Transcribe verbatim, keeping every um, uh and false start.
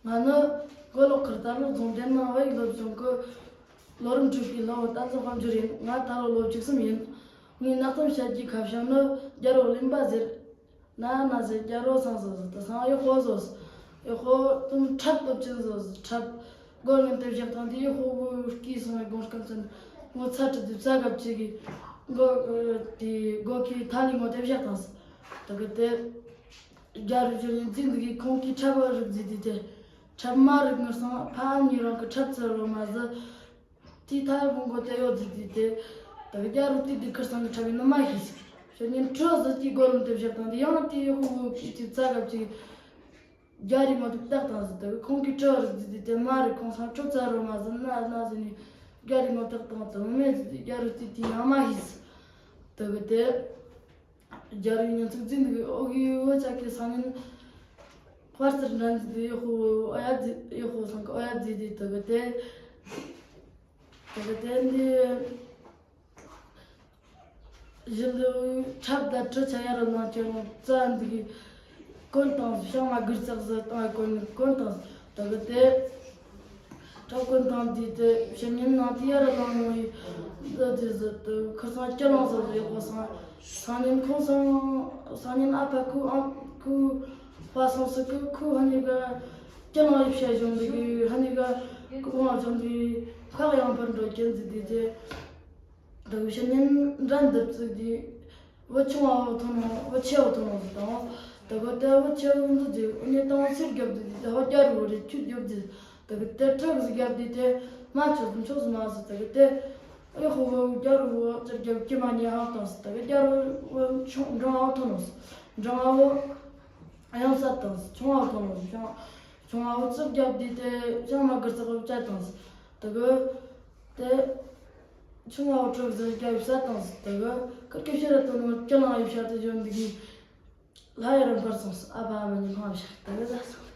ང་ནི་མགོ་ལོག་ཁུལ་རྟ་ལོག་རྫོང་དེ་ནང་བོད་ཡིག་སློབ་སྦྱོང་གི་ལོ་རིམ་དྲུག་པའི་སློབ་བུ་བསྟན་འཛིན་དཔལ་འབྱོར་ཡིན། ང་ད་ལོ་ལོ་བཅུ་གསུམ་ཡིན། ངའི་གནའ་གཏམ་བཤད་རྒྱུའི་ཁ་བྱང་ནི་རྒྱལ་པོ་གླིང་པ་ཟེར། ན་ན་ཟེར། རྒྱལ་པོ་ཚང་ཟེར་ཟེར། དེ་སང་གཡོག་པོ་ཟོ་ཟེར། གཡོག་པོ་དུམ་ཁྲབ་སྟོབས་ཅན་ཟོ་ཟེར། ཁྲབ་སྒོ་ངན་དེ་བཞག་སྟངས་དེ་གཡོག་པོ་བུ་སྐྱེས་སོང་བའི་སྒོ་སྐམ་ཚན་ངོ་ཚ་དྲི་དུས་ཚ་གབ་ཅིག་གིས་མགོ་དེ་སྒོ་ཁའི་ཐ་ལི་ངོ་དེ་བཞག་སྟངས་ཟེར། དེ་གི་དེ། རྒྱལ་པོ་ཞོན་ནས་འཛིན་འདུག་གི། ཁོང་གིས་ཁྲབ་རིག་རྫི་དེ་དེ། ཁྲབ་མ་རིག་ངར་སང་ཕ་ཉིད་རང་གི་ཁྲབ་ཚར་རོ་མ་ཟི། དེའི་ཐ་བོང་གོ་དེ་ཡོད་རྫི་དེ་དེ། དེ་གི་རྒྱལ་པོ་དེ་དེ་ཁར་སང་གི་ཁྲབ་ཡིན་ནི་མ་ཤེས། ཞོན་ནས་ཁྲོ་ཟི་གི་སྒོ་རུམ་དེ་བཞག་སྟངས་དེ་ཡང་དེ་གཡོག་པོ་བུ་སྐྱེས་དུས་ཚ་གབ་ཅིག་རྒྱ་རི་མོ་དེ་བཏགས་སྟངས་ཟི། དེ་གི་ཁོང་གིས་ཁྲབ་རིག་རྫི་དེ་དེ་མ་རིག་ཁོང་སང་ཁྲོ་ཚར་རོ་མ་ཟི་ན་ན་ཟི་ནས་རྒྱ་རི་མོ་བཏགས་སྟངས་དེ་མེད་རྫི་དེ་རྒྱལ་པོ་དེ་དེ་ཡང་མ་ཤེས། དེ་གི་དེ། རྒྱལ་པོའི་ཉིན་ཚིག་འཛིན་འདུག་གི། ཨོ་གི་བུ་ཆ་གི་སང་ཉིན་དཔལ་སར་འགྲན་འཛིན་དེ་ཡོད་ཁོ་ཨོ་ཡ་རྫི་ཡོད་ཁོ་སང་གི་ཨོ་ཡ་རྫི་དེ་དེ་གི་དེ། དེ་གི་དེ་འདི་ཞི་ལུ་ཁྲབ་དང་གྲི་ཆ་ཡ་རུ་ལང་ཁྱེར་ལོང་རྩ་འདུག་གི། གོན་བཏང་ཟི། ཤང་མ་གུར་ཙག་ཟི་བཏང་གོན་གོན་བཏང་ཟི། དེ་གི་དེ། ཁྲབ་གོན་བཏང་དུས་དེ་ཕྱི་ཉིན་ནང་དེ་ཡར་ལངས་ནོ་ཡི་འདི་དེ་ཟི་དེ་ཁར་སང་སྐྱིད་ལང་ཟི་ཟི་ཡོད་གོ་སང་། སང་ཉིན་ཁོང་སང་སང་ཉིན་ཨ་ཕ་ཁུ་ཨང་ཁུ་ཕ་སང་སི་ཁུ་ཁུ་ཧ་ནི་ག་སྐྱིད་ལང་ཡི་བཤད་བཞིན་འདུག་གི། ཧ་ནི་ག་ཁུ་ཁོང་བཞིན་འདི་ཁག་ཡང་པར་འགྲོ་གྱིན་ཟི་དེ་དེ། དེ་ཕྱི་ཉིན་འགྲན་བསྡུར་ཚུགས་དུས། བུ་ཆུང་བ་བོ་ཐོན་ནོ། བུ་ཆེ་བོ་ཐོན་ནོ་ཟི་དང་། དེ་གི་དེ་བུ་ཆེ་བོ་འདི་ཟི་ཨུ་ནི་དང་སིར་རྒྱབ་དུས་དེ་བུ་རྒྱལ་པོ་རེ་ཁྱུ་རྒྱབ་དུས། དེ་གི་དེ་ཁྲག་ཟི་རྒྱབ་དུས་དེ་མ་ཆོག་ཟི་ཆོག་ཟི་མ་ཟི། དེ་གི་དེ་ཨེ་ཧོ་བུ་རྒྱལ་པོ་ཅིར་རྒྱབ་ཀྱི་མ་ཉེ་ཧང་བཏང་ཟི། དེ་གི་རྒྱལ་པོ་ཆུང་འབྲིང་བ་ཐོན་ནོ་ཟི། འབྲིང་བ་བོ་གཡང་ས་བཏང་ཟི། ཆུང་བ་ཐོན་ནོ་ཟི། ཆུང་ཆུང་བ་བོ་ཙག་རྒྱབ་དུས་དེ་ཅང་མ་གུར་ཙག་བོ་བཅད་བཏང་ཟི། དེ་གི་དེ། ཆུང་བ་ཁྲག་ཟི་རྒྱབ་ས་དང་ཟི། དེ་གི་ཁིར་ཀི་ཕྱིར་དུ་ནོ་སྐྱིད་ལང་ཡི་ཤ་དེ་བཞོན་འདུག་གི། ལྷ་ཡི་རང་ཁར་སོང་ཟི། ཨ་ཕ་ཨ་མ་ནི་ལྷང་ཤ་དེ་གི་ལ་སོང་